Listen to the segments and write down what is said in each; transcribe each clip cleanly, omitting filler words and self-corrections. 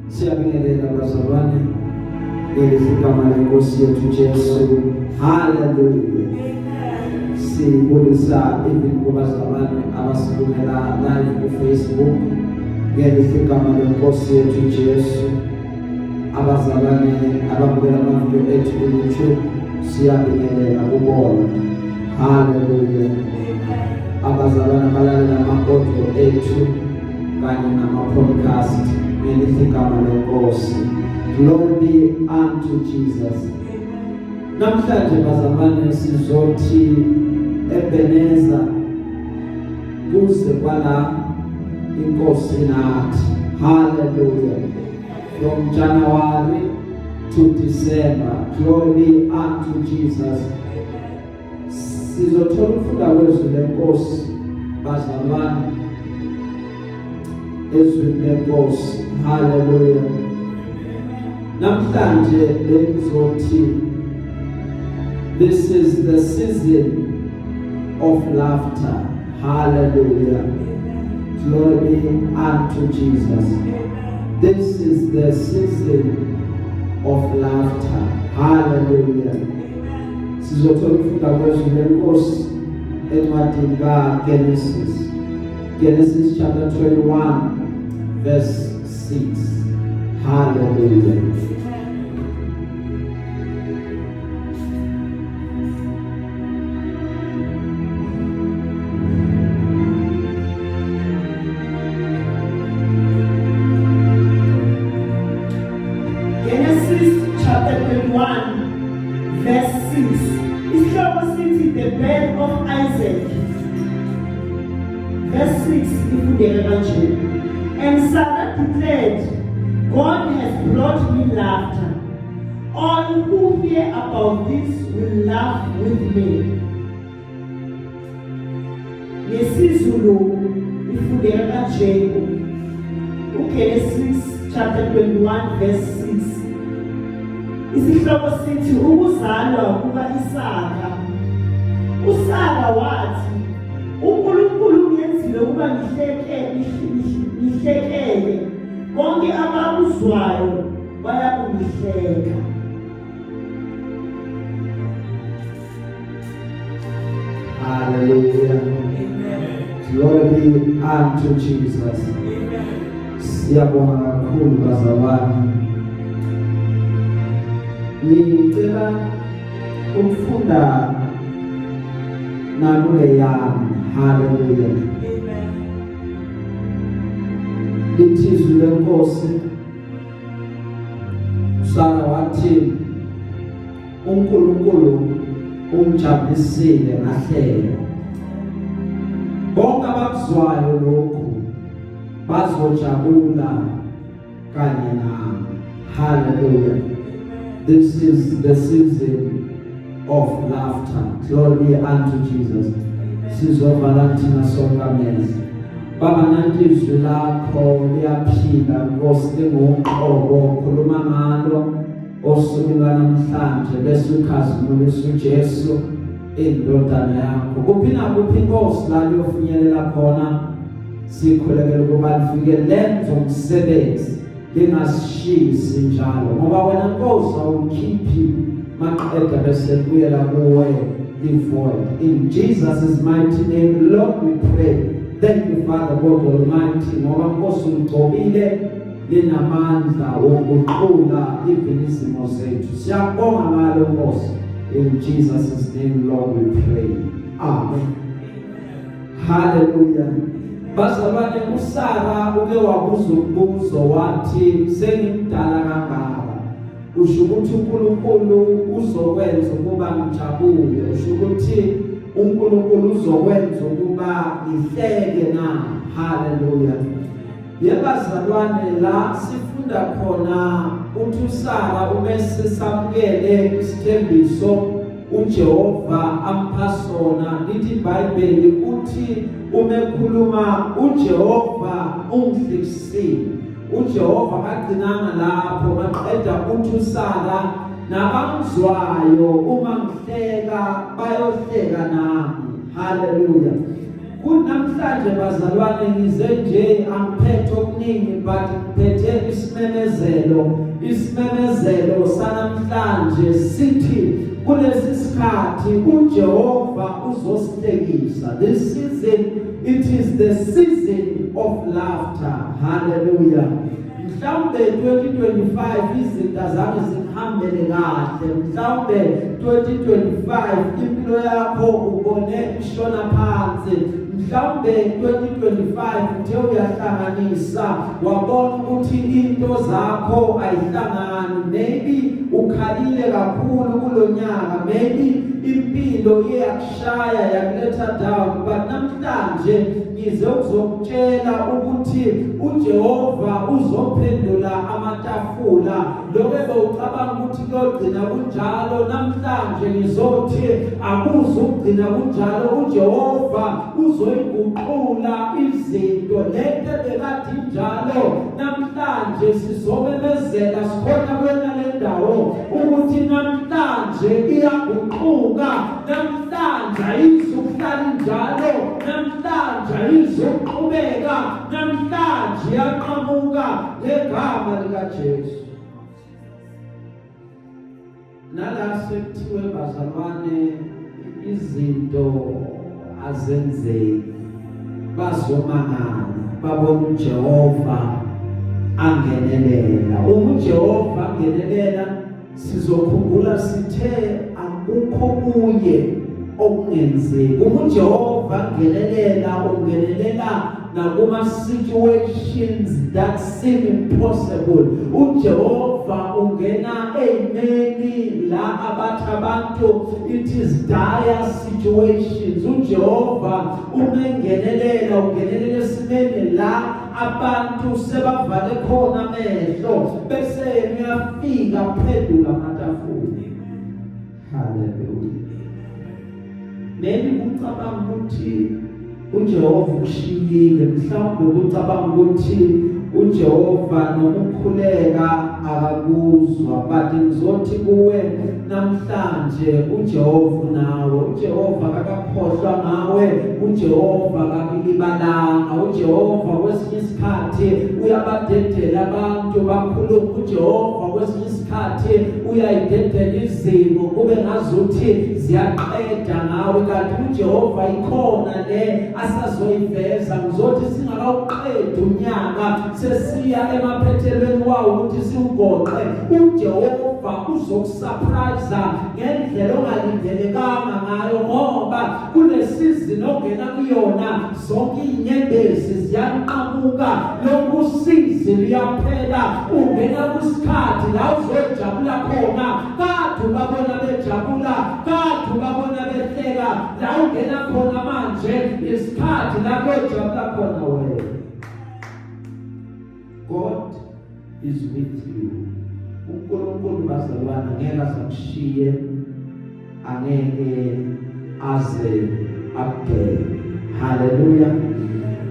Siyabingelela bazalwane ngelihle igama lenkosi yethu Jesu. Hallelujah. Sibulisa even kubazalwane abasibukela live ku Facebook ngelihle igama lenkosi yethu Jesu. Abazalwane ababukela amavidiyo ethu ku YouTube siyabingelela kubona. Hallelujah. Abazalwane abalalela ama-audio ethu kanye nama-podcast ngelihle igama lenkosi. Glory be unto Jesus. Namhlanje bazalwane sizothi Ebeneza kuze kwala inkosi nathi. Hallelujah. From January to December, glory be unto Jesus. Sizothola ukufunda kwezwi lenkosi bazalwane, ezwini lenkosi. Hallelujah. Namhlanje bengizothi this is the season of laughter. Hallelujah. Glory be unto Jesus. This is the season of laughter. Hallelujah. Sizothola ukufunda kwezwi lenkosi encwadini kaGenesis. Genesis chapter 21 verse 6. Hallelujah. Genesis chapter 21 verse 6. Isihloko sithi the birth of Isaac. Verse 6 ifundeka kanje. And Sarah declared, God has brought me laughter. All who hear about this will laugh with me. NgesiZulu ifundeka kanje. uGenesis chapter 21 verse 6. Isihloko sithi ukuzalwa kuka-Isaka. uSara wathi uNkulunkulu ungenzile ukuba ngihleke ngihlekele bonke abakuzwayo bayakungihleka. Hallelujah. Glory be unto Jesus. Siyabonga kakhulu bazalwane. Ngicela ukufunda nakule yami. Hallelujah. Amen. Lithi izwi lenkosi Sara wathi uNkulunkulu umjabulisile ngahlelo. Bonke abakuzwayo lokhu bazojabula kanye nami. Hallelujah. This is the season of laughter. Glory be unto Jesus. Sizovala thina sonke amehlo. Baba, nanti izwi lakho liyaphila Nkosi, linguqobo, khuluma ngalo osukwini lwanamhlanje bese ukhazimulisa uJesu indodana yakho. Kuphi nakuphi Nkosi la liyofinyelela khona, sikhulekela ukuba lifike lenze umsebenzi, lingasishisi njalo, ngoba wena Nkosi awukhiphi maqeda bese kubuyela kuwe livoid. In Jesus' mighty name, Lord, we pray. Thank you, Father God Almighty, ngoba Nkosi ugcobile linamandla wokuguqula even izimo zethu. Siyabonga ngalo Nkosi. In Jesus' name, Lord, we pray. Amen. Hallelujah. Bazalwane, uSara uke wabuza umbuzo wathi sengimdala kangaka, usho ukuthi uNkulunkulu uzokwenza ukuba ngijabule, usho ukuthi uNkulunkulu uzokwenza ukuba ngihleke na? Hallelujah. Yebazalwane, la sifunda khona uthi uSara uma sesamukele isithembiso uJehova ampha sona, lithi iBhayibheli uthi uma ekhuluma uJehova ungihlikisile. uJehova akagcinanga lapho, maqeda uthi uSara nabangizwayo uma ngihleka bayohleka nami. Hallelujah. Kunamhlanje bazalwane, ngize nje angiphethe okuningi, but ngiphethe isimemezelo. Isimemezelo sanamhlanje sithi kulesi sikhathi uJehova uzosihlekisa. This season, it is the season of laughter. Hallelujah. Mhlawumbe 2025 izinto azange zikuhambele kahle. Mhlawumbe 2025 impilo yakho ubone ishona phansi. Mhlawumbe 2025 uthe uyahlanganisa, wabona ukuthi into zakho ayihlangani. Maybe ukhalile kakhulu kulonyaka, maybe impilo iyakushaya yakuletha down, but namhlanje ngize ukuzokutshela ukuthi uJehova uzophendula amatafula. Lokho bewucabanga ukuthi kuyogcina kunjalo, namhlanje ngizothi akuzugcina kunjalo. UJehova uzoyiguqula izinto. Lento bekade injalo, namhlanje sizomemezela sikhona kwena le ndawo ukuthi namhlanje iyaguquka, namhlanje ayizukuhlala injalo, namhlanje ayizukuqhubeka, namhlanje iyaqhamuka ngegama likaJesu. Nala sekuthiwe bazalwane izinto azenzeki, bazomangala babona uJehova angenelela. Uma uJehova angenelela, sizokhumbula sithe akukho kuye okungenzeki. Uma uJehova angenelela, ungenelela nakuma situations that seem impossible. UJehova ungena eyimeni la abathi abantu it is dire situations. UJehova umengenelela, ungenelela esimeni la abantu sebavale khona amehlo, bese uyafika phendula amatafula. Haleluya. Maybe ucabanga ukuthi uJehova ukushiyile, mhlawumbe ucabanga ukuthi uJehova nokukhuleka akakuzwa, but ngizothi kuwe namhlanje uJehova unawe. UJehova akakhohlwa ngawe, uJehova akakulibalanga. UJehova kwesinye isikhathi uyabadedela abantu bakhuluma. UJehova kwesinye isikhathi uyayidedela izimo kube ngazuthi ziyaqeda ngawe, kanti uJehova ikhona le asazoyiveza. Ngizothi singakawuqedi unyaka, sesiya emaphethelweni wawo ukuthi siwugoqe, uJehova uzokusurprise ngendlela ongalindelekanga ngayo, ngoba kule season ongena kuyona zonke izinyembezi ziyanqamuka, lokhu usizi luyaphela. Ungena kwisikhathi la uzojabula khona. Kade ubabona bejabula, kade ubabona behleka, la ungena khona manje isikhathi la kuyojabula khona wena. God is with you. UNkulunkulu bazalwana ngeke azakushiye, angeke aze akubheke. Haleluya.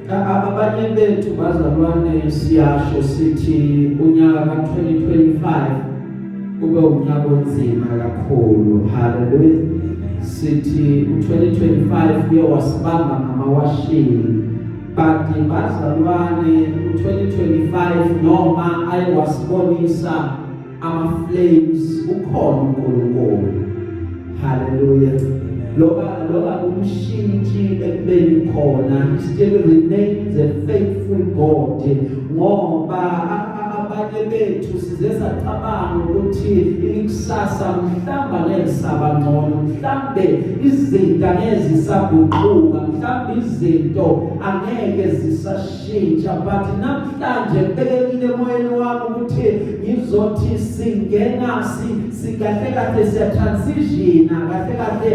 Abanye bethu bazalwane siyasho sithi unyaka ka-2025 kube unyaka onzima kakhulu. Haleluya. Sithi u-2025 uye wasibamba ngamawashini, but bazalwane u-2025 noma ayiwasibonisa ama-flames, ukhona uNkulunkulu. Haleluya. Loba umshintshi ekubeni khona, he still remains a faithful God, ngoba abanye bethu size sacabanga ukuthi ikusasa mhlamba ngeke saba ngcono, mhlambe izinto angeke zisaguquka, mhlambe izinto angeke zisashintsha, but namhlanje kubekekile emoyeni wami ukuthi ngizothi singena si kahle kahle siya transitiona, kahle kahle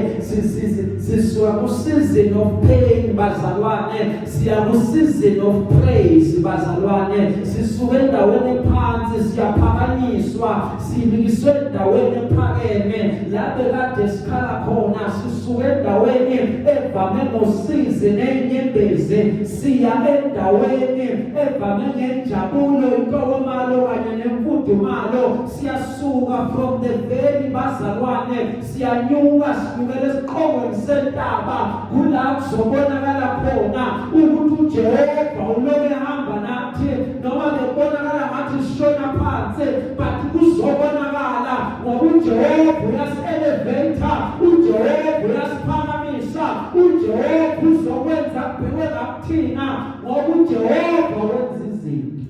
sisuka ku season of pain bazalwane, siya ku season of praise bazalwane. Sisuka endaweni ephansi siyaphakanyiswa, sinikiswe endaweni ephakeme la bekade sikhala khona. Sisuka endaweni evame ngosizi nezinyembezi, siya endaweni evame ngenjabulo, intokomalo kanye nemfuduko. imfudumalo. Siyasuka from the valley, bazalwane, siyanyuka, sinyukela esiqongweni sentaba. Kula kuzobonakala khona ukuthi uJehova uloke ehamba nathi, noma bekubonakala ngathi sishona phansi, but kuzobonakala ngoba uJehova uyasi-elevate, uJehova uyasiphakamisa, uJehova uzokwenza kubhekwe ngakuthina, ngoba uJehova wenza izinto.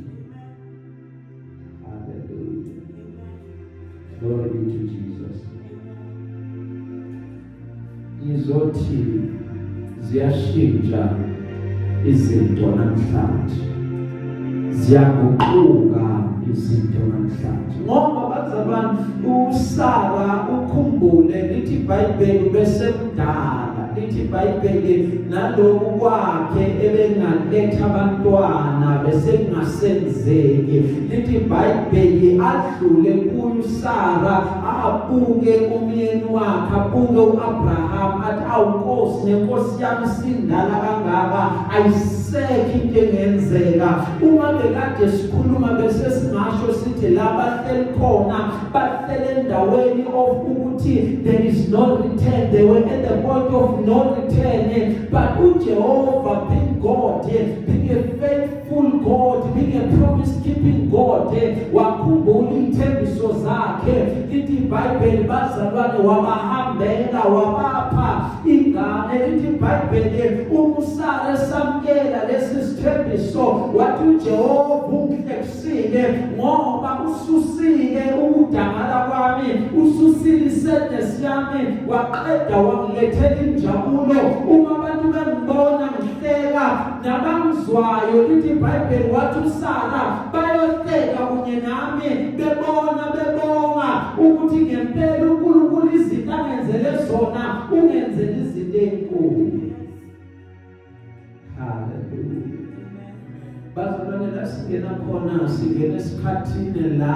Hallelujah, glory be to Jesus. Ngizothi ziyashintsha izinto namhlanje, ziyaguquka izinto namhlanje, ngoba bazalwane, uSara, ukhumbule, lithi iBhayibheli besemdala, lithi iBhayibheli naloku kwakhe ebengaletha abantwana bese kungasenzeki. Lithi iBhayibheli adlule kuyo uSara, abuke umyeni wakhe, abuke uAbraham, athi, "Awu Nkosi, nenkosi yami sindala kangaka, ayisekho into engenzeka." Uma bekade sikhuluma, bese singasho sithi la bahleli khona, bahlele endaweni of ukuthi there is no return. They were at the point of no return, but uJehova being God, being a faithful God, being a promise keeping God, wakhumbula iy'thembiso zakhe. Lithi iBhayibheli, bazalwane, wabahambela, wabapha ingane. Lithi iBhayibheli uMusara esamukela lesi sithembiso, wathi, "UJehova ungihlekisile, ngoba ususile ukudangala kwami, ususile isadness yami, waqeda wangilethela injabulo. Uma abantu bengibona ngihleka, nabangizwayo," lithi iBhayibheli, wathi uSara, "bayohleka kunye nami, bebona, bebonga ukuthi ngempela uNkulunkulu izinto angenzele zona, ungenzele izinto ezinkulu." Hallelujah. Bazalwane, la singena khona, singena esikhathini la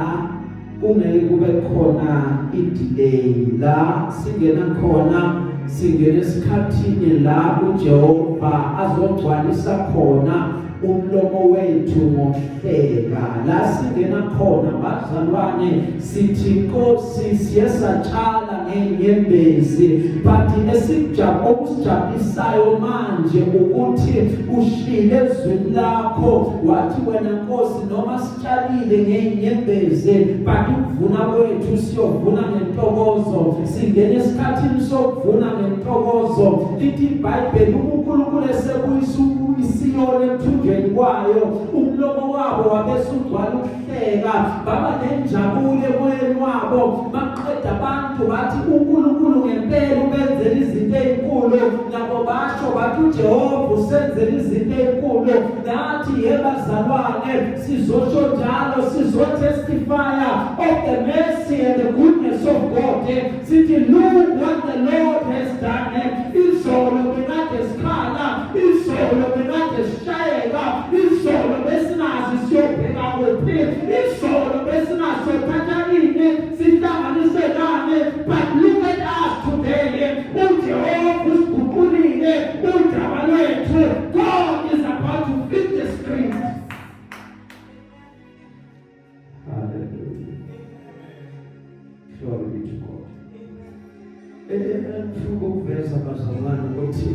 kungeke kube khona i-delay. La singena khona, singena esikhathini la uJehova azogcwalisa khona umlomo wethu ngokuhleka. La singena khona, bazalwane, sithi, Nkosi, siye satshala ngenyembezi, but esijab okusijabulisayo manje ukuthi ushile ezwini lakho, wathi wena Nkosi, noma sitshalile ngenyembezi, but ukuvuna kwethu siyovuna ngentokozo. Singena esikhathini sokuvuna ngentokozo. Lithi iBhayibheli uNkulunkulu esebuyisa iSiyoni ekuthunjweni kwayo, umlomo wabo wabese ugcwala ukuhleka, baba nenjabulo emoyeni wabo. Baqeda abantu bathi uNkulunkulu ngempela ubenzela izinto ezinkulu. Nabo basho bathi uJehova usenzela izinto ezinkulu. Nathi, yebazalwane, sizosho njalo, sizotestify of the mercy and the goodness of God. Sithi, "Look what the Lord has done." Izolo bekade sikhala, izolo bekade sishayeka, izolo besingazi siyobheka kuphi, izolo besingazi sothatha ini sihlanganise nani, but look at us today. UJehova usiguqulile udaba lwethu. God is about to flip the script. Hallelujah, glory be to God. Ngifuna ukuveza, bazalwane, ukuthi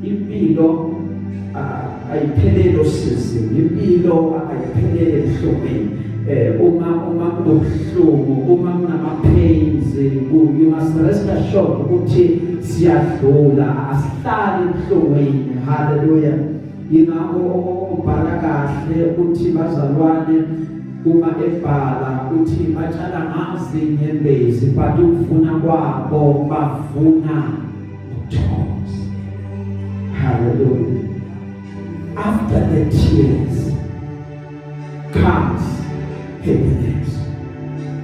impilo ayipheleli osizini, impilo ayipheleli ebuhlungwini. Uma kunobuhlungu, uma kunama pains, you must rest assured ukuthi siyadlula, asihlali ebuhlungwini. Hallelujah. Ingakho ubhala kahle uthi, bazalwane, uma ebhala uthi batshala ngazi inyembezi, but ukuvuna kwabo bavuna ukuthokoza. Hallelujah. After the tears comes happiness.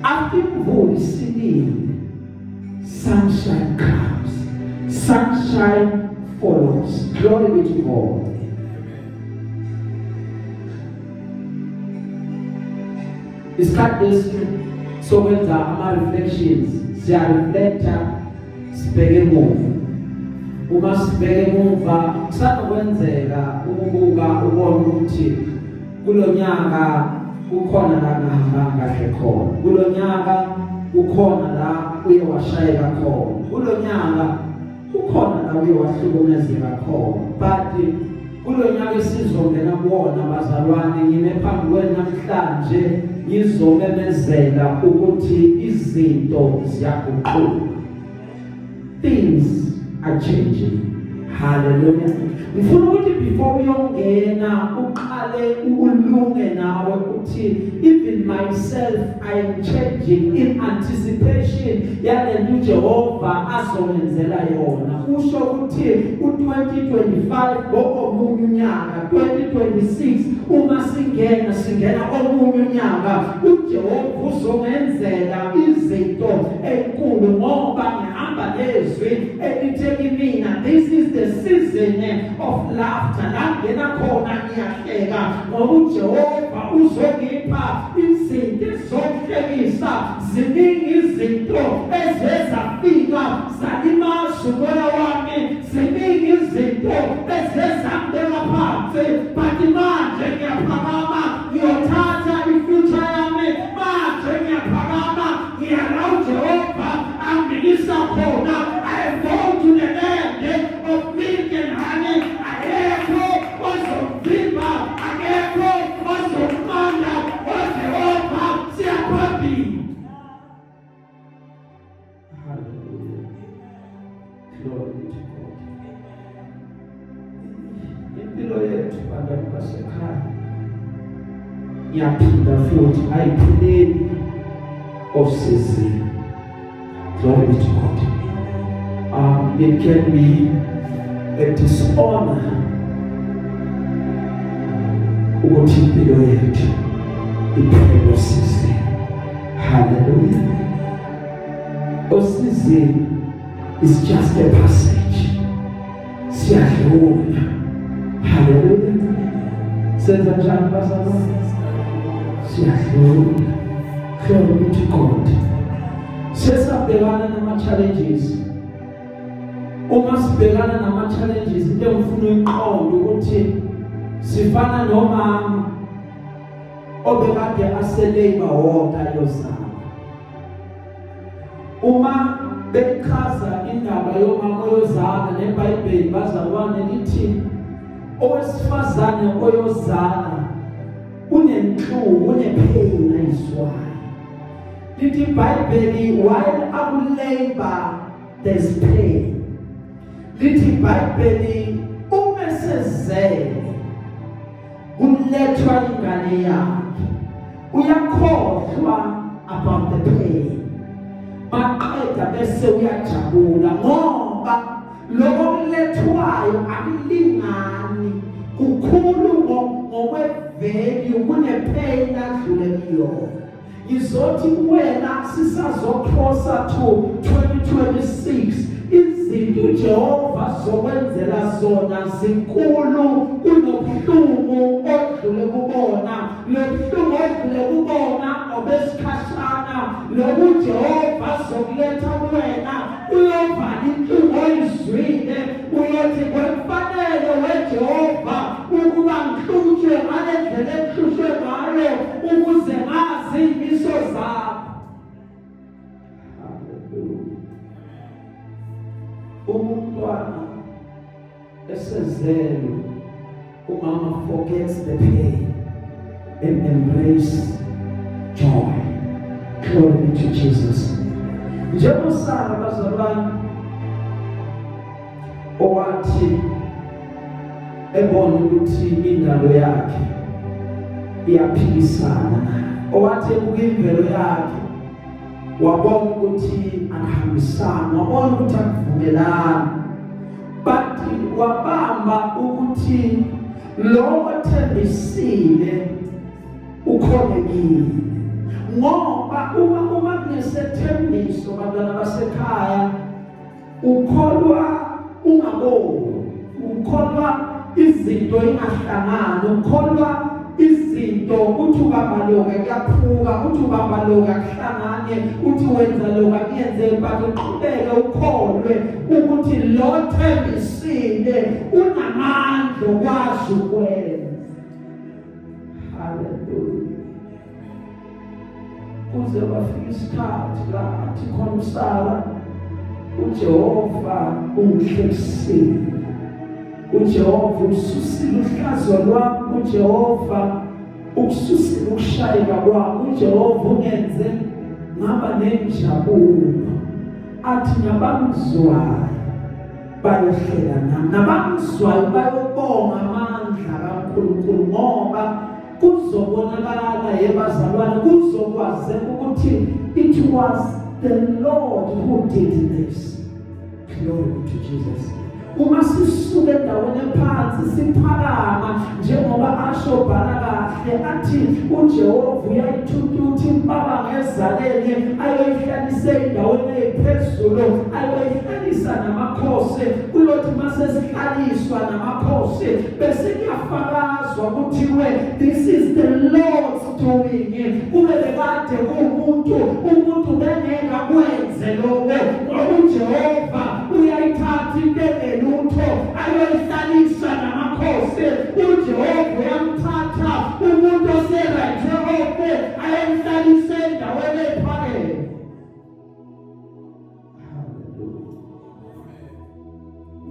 After imvula isinile, sunshine comes, sunshine follows. Glory be to God. Isikhathi lesi sokwenza ama reflections, siya reflecta, sibheke emuva. Uma sibheke emuva, kusanokwenzeka ukubuka ubone ukuthi kulonyaka Kukhona la ngahambanga kahle khona kulonyaka, kukhona la uye washayeka khona kulonyaka, kukhona la uye wahlukumezeka khona, but kulonyaka esizongena kuwona, bazalwane, ngime phambi kwenu namhlanje ngizomemezela ukuthi izinto ziyaguquka. Things are changing. Hallelujah. Ngifuna ukuthi before uyongena uqale ukulunge nawe uthi, "Even myself, I am changing in anticipation yalento uJehova azongenzela yona." Usho ukuthi u2025 ngokomunye unyaka, 2026 uma singena, singena omunye unyaka, uJehova uzongenzela izinto enkulu ngoba ngihamba nezwi elithe kimina, "This is the season of laughter." La ngena khona ngiyahleka ngoba uJehova uzongipha izinto ezizohlekisa. Ziningi izinto ezezafika zalimaza umoya wami, ziningi izinto ezezangibeka phansi, but manje ngiyaphakama, ngiyothatha i-future yami. Manje ngiyaphakama, ngiyala uJehova angibikisa khona. I am going to the land of milk and honey. Akekho ozomvimba, akekho ozomnqanda oJehova. Siyaphambili. Hallelujah. Glory be to God. Impilo yethu, bantwana basekhaya, ngiyaphinda futhi, ayiphileli osizini. Glory be to God. It can be a dishonor ukuthi impilo yethu iphele osizini. Hallelujah. Osizini is just a passage. Siyadlula. Hallelujah. Senza njani, bazalwane? Siyadlula. Glory be to God. Sesabhekana nama challenges. Uma sibhekana nama challenges, into engifuna uyiqonde ukuthi sifana nomama obekade ase-labor ward ayozala. Uma bechaza indaba yomama oyozala neBhayibheli, bazalwane, lithi owesifazane oyozala unenhlungu, une-pain ayizwayo. Lithi iBhayibheli while aku-labor there's pain. Lithi iBhayibheli uma sezele, kulethwa ingane yakhe, uyakhohlwa about the pain, maqeda bese uyajabula ngoba lokho kulethwayo akulingani kukhulu ngokwe-value kune-pain adlule kuyona. Ngizothi kuwena, sisazocrossa to 2026, izinto uJehova zokwenzela zona zinkulu kunobuhlungu odlule kubona. Lobuhlungu odlule kubona obesikhashana. Lobu Jehova zokuletha kuwena uyovala inhlungu oyizwile. Uyothi, "Kwemfanele weJehova ukuba ngihlutshwe ngale ndlela engihlushwe ngayo ukuze ngazi imiso zakho." Hallelujah. Umntwana esezelwe, umama forgets the pain and embrace joy. Glory be to Jesus. NjengoSara, bazalwane, owathi ebona ukuthi indalo yakhe iyaphikisana naye, owathi ebuka imvelo yakhe wabona ukuthi akuhambisani, wabona ukuthi akuvumelani, but wabamba ukuthi lo othembisile ukholekile, ngoba uma kunesethembiso, bantwana basekhaya, ukholwa ungaboni, ukholwa izinto ingahlangani, ukholwa izinto uthi ubamba lokho kuyaphuka, uthi ubamba lokho akuhlangane, uthi wenza lokho akuyenzeki, but uqhubeke ukholwe ukuthi lo thembisile unamandla okwazi ukwenza. Hallelujah. Kuze kwafika isikhathi la athi khona uSara, uJehova ungihlekisile, uJehova ususile uhlazo lwami, uJehova ukususile ukushayeka kwami, uJehova ungenze ngaba nenjabulo. Athi nabamzwayo bayohlela nami, nabamzwayo bayobonga amandla kaNkulunkulu, ngoba kuzobonakala, yebazalwane, kuzokwazeka ukuthi it was the Lord who did this. Glory be to Jesus. Uma sisuka endaweni ephansi siphakama, njengoba asho bhala kahle athi uJehova uyayithututha impaba ngezaleni, ayoyihlalise endaweni ephezulu, ayoyihlalisa namakhosi. Kuyothi mase sihlaliswa namakhosi bese kuyafakazwa kuthiwe this is the Lord's doing. Kube bekade kuwumuntu, umuntu bengeke akwenze lokho, ngoba uJehova uyayithatha into engelutho ayoyihlalisa namakhosi. UJehova uyamthatha umuntu ose-right off ayomhlalisa endaweni ephakeme. Hallelujah.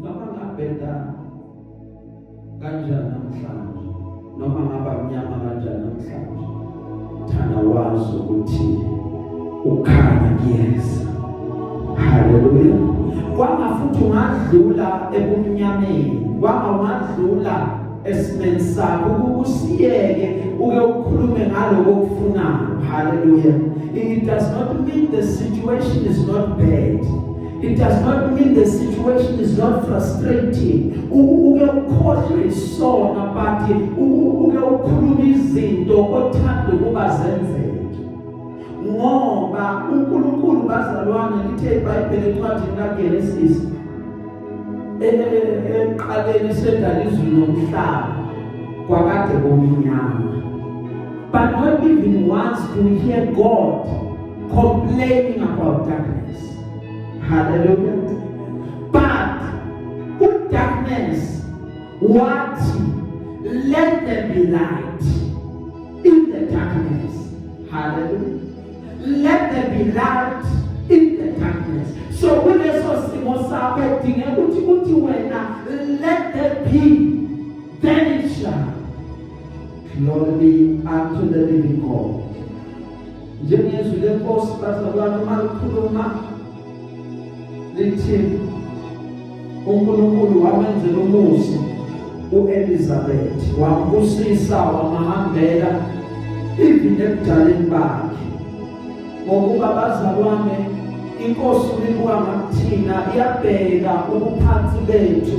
Noma ngabheda kanjani namhlanje, noma ngaba mnyama kanjani namhlanje, thanda wazi ukuthi ukhanya kuyeza. Haleluya. Kwanga futhi ungadlula ebumnyameni, kwanga ungadlula esimeni sakho, ukusiyeke uke ukhulume ngaloko okufunayo. Haleluya. It does not mean the situation is not bad. It does not mean the situation is not frustrating. Uke ukhohlwe isona, but uke ukhuluma izinto othanda ukuba zenzeke. Ngoba uNkulunkulu, bazalwane, lithe iBhayibheli encwadini kaGenesis, eqaleni sedala izulu nomhlaba, kwakade kumnyama. But not even once do we hear God complaining about darkness. Hallelujah. But darkness, what? Let there be light in the darkness. Hallelujah. Let there be light in the darkness. So kuleso simo sakho kudingeka ukuthi uthi wena, let there be, then it shall. Glory be unto the living God. Njengezwi lenkosi, bazalwane, uma likhuluma lithi uNkulunkulu wamenzela umusa uElizabeth, wambusisa, wamahambela even ebudaleni bakhe. Ngokuba, bazalwane, inkosi ulibuka ngakuthina, iyabheka ubuphansi bethu,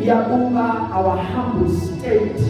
iyabuka our humble state,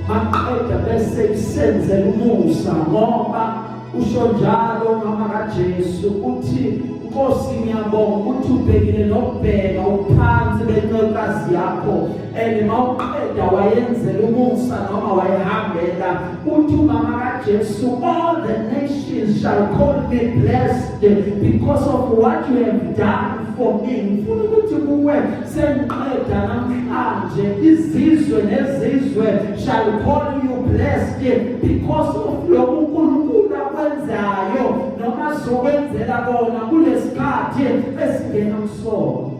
maqeda bese isenzela umusa. Ngoba usho njalo mama kaJesu, uthi, Nkosi, ngiyabonga ukuthi ubhekile nokubheka uphansi bencekazi yakho, and mawuqeda wayenzela umusa noma wayehambela. Uthi umama kaJesu, all the nations shall call me blessed because of what you have done for me. Ngifuna ukuthi kuwe, sengiqeda namhlanje, izizwe nezizwe shall call you blessed because of lokhu uNkulunkulu akwenzayo noma zokwenzela kona kulesikhathi esingena kusona.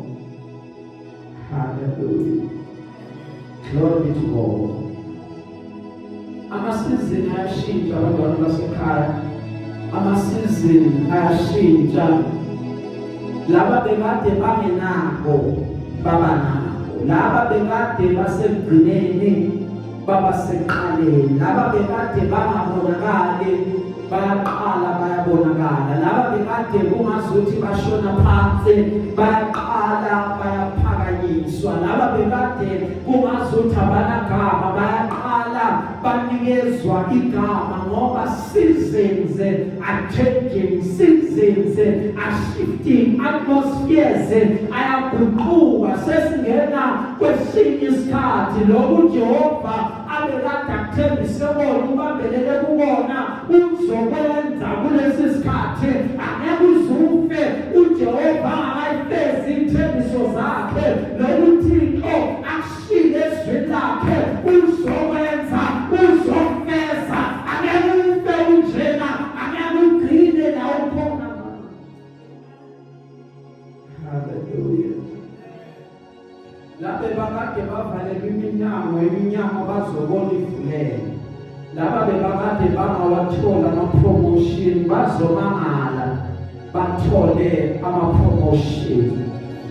Hallelujah. Glory be to God. Amasizini ayashintsha, abantwana basekhaya, amasizini ayashintsha. Laba bekade bangenako baba nako, laba bekade basekugcineni baba seqaleni, laba bekade bangabonakali bayaqala bayabonakala, laba bekade kungazuthi bashona phansi bayaqala bayaphakanyiswa, laba bekade kungazuthi abanagama bayaqala banikezwa igama. Ngoba seasons are changing, seasons are shifting, atmospheres ayaguquka. Sesingena kwesinye isikhathi, lokhu Jehova abekade akuthembise kona, ubambelele kubona, uzokwenza kulesi sikhathi. Angeke uzufe uJehova angakayifezi iy'thembiso zakhe. NokuThixo akushile ezwini lakhe, uzokwenza, uzofeza. Angeke ufe unjena, angeke ugcine la. iminyango bazobona ivulele. Laba bebakade bangawathola ama-promotion bazomangala bathole ama-promotion.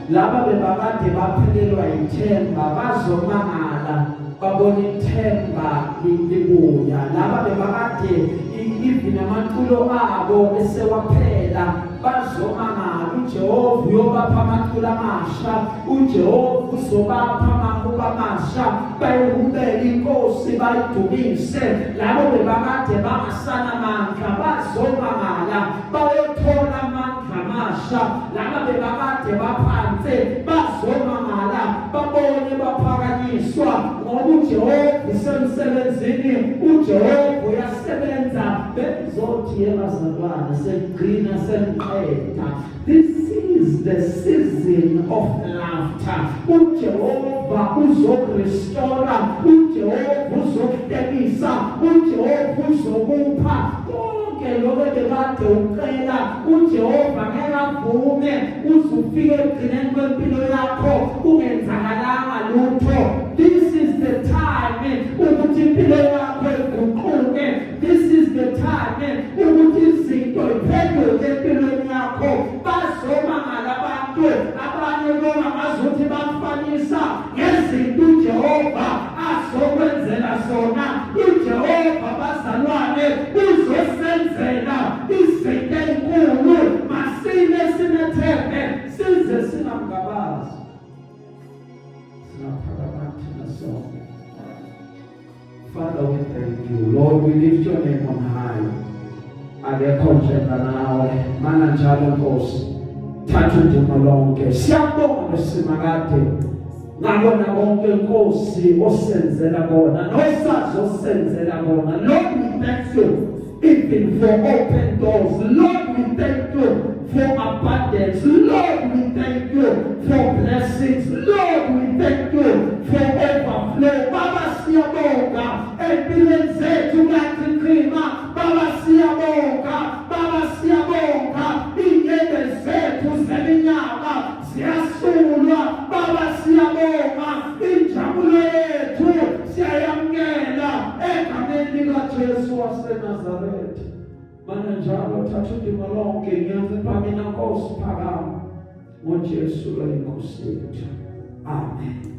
Laba bebakade baphelelwa ithemba bazomangala babona ithemba libuya. Laba bebakade even amaculo abo esewaphela bazomangala. uJehova uyobapha amaculo amasha, uJehova uzobapha amahubo amasha, bayihubele inkosi bayidumise. Labo bebakade bangasanamandla bazomangala bayothola amandla amasha. Laba bebakade baphansi bazomangala babone baphakanyiswa, ngoba uJehova usemsebenzini, uJehova uyasebenza. Bengizothi yebazalwane, segcina sengiqeda, this is the season of laughter. uJehova uzokurestore, uJehova uzokuhlekisa, uJehova uzokupha konke lokho ebekade ucela. uJehova ngeke avume uze ufike ekugcineni kwempilo yakho kungenzakalanga lutho. This is the time ukuthi impilo yakho iguquke. This is the time ukuthi izinto iphenduke empilweni yakho. Bazomangala abantu, abanye bona ngazuthi bakufanisa ngezinto uJehova azokwenzela zona. uJehova bazalwane uzosenzela izinto ezinkulu. Masime simethembe size singamngabazi. Singaphakama thina sonke. Father, we thank you. Lord, we lift your name on high. Akekho njenganawe, mana njalo Nkosi. Thatha udumo lonke. Siyabonga simakade ngakona konke Nkosi osenzela kona nosazosenzela kona. Lord, we thank you even for open doors. Lord, we thank you for abundance. Lord, we thank you for blessings. Lord, we thank you for overflow. Baba, siyabonga empilweni zethu kachichima. Baba, siyabonga. Baba, siyabonga. Iy'nyembezi zethu zeminyaka ziyasulwa. Baba, siyabonga. Injabulo yethu siyayamukela egameni likaJesu waseNazaretha. Mana njalo, thatha udumo lonke. Ngiyancipha mina Nkosi, phakama ngoJesu lo inkosi yethu. Amen.